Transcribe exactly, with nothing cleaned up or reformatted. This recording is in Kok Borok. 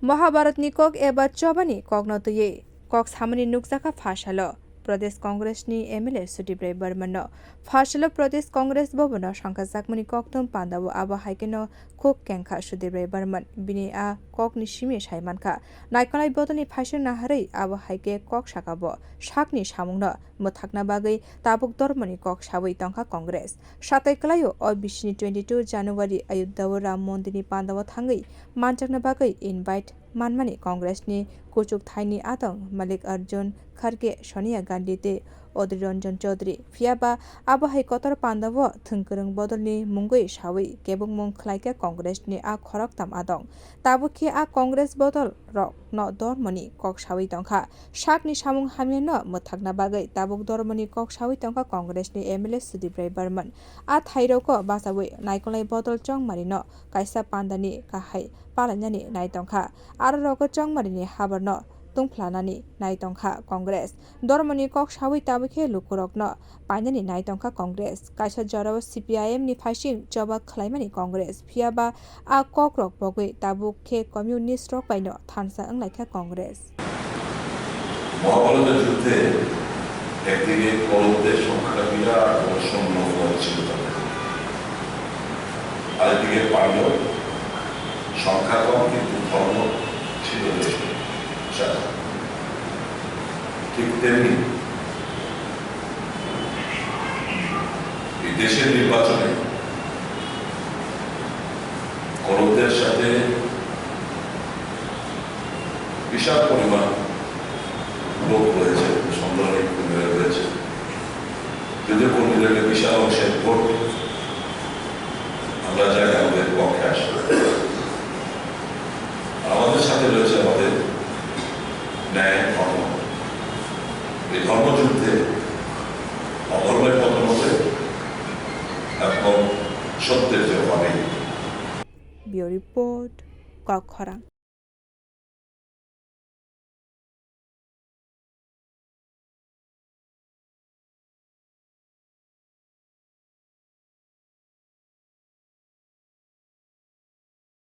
Mahabharatni kok eba chobani kokno twiwi kok samani nukjakha pha salo Pradesh Congressni M L A Sudip Rai Barmanno. Pha salo Pradesh Congress Bhavanno songkhajakmani kokthum pandao abo hai kheno kok kengkha Sudip Rai Barman. Bini a kokni simi sai mankha, naikolnai bodolni phaising naharwi abo hai khe kok sakabo sakni samungno mwthakna bagwi tabuk dormoni kok sawi tongkha Congress. Satai kwlaio o bisini twenty two January Ayodhya o Ram Mondirni pandao thangwi manjakna bagwi invite manmani Congressni kuchuk thaini adong Mallikarjun Kharge, Sonia Gandhi tei Adhir Ranjan Chaudhary. Phiya ba abo hai kotor pandao thwngkwrwng bodolni mungwi sawi kebengmung khlaikha Congressni a khoroktham adong. Tabuk khe a Congress bodol rokno dormoni kok sawi tongkha. Sakni samung hamyano mwthakna bagwi tabuk dormoni kok sawi tongkha Congressni M L A Sudip Rai Barman. A thairogo bachawi naikolnai bodol chongmarino kaisa pandani kahai palainani nai tongkha. Aro rogo chongmarini habarno tungphlanani nai tongkha Congress. Dormoni kok sawi tabuk khe lukurokno painani nai tongkha Congress. Kaisa jorao C P I M ni phaising choba khlaimani Congress, phiya ba a kokrok pogwi tabuk khe communist rok baino thansa wnglaikha Congress. মহাভারতের যুদ্ধে একদিকে কৌরবদের সংখ্যাটা বিরাট বড় সৈন্য দল ছিল তাদের, আরেকদিকে পাণ্ডব সংখ্যা কম কিন্তু ধর্ম ছিল বেশি। আচ্ছা, ঠিক তেমনি এই দেশের নির্বাচনে কৌরবদের সাথে বিশাল পরিমাণ লোক রয়েছে, সন্দেহহীন কর্মীরা রয়েছে। যদিও কর্মীদের একটা বিশাল অংশের ভোট আমরা জানি আমাদের পক্ষে আসবে। আর আমাদের সাথে রয়েছে আমাদের ন্যায় ধর্ম। এই ধর্মযুদ্ধে অধর্মের পতন হবে এবং সত্যের জয় হবে। Bureau Report, Kokkhorang.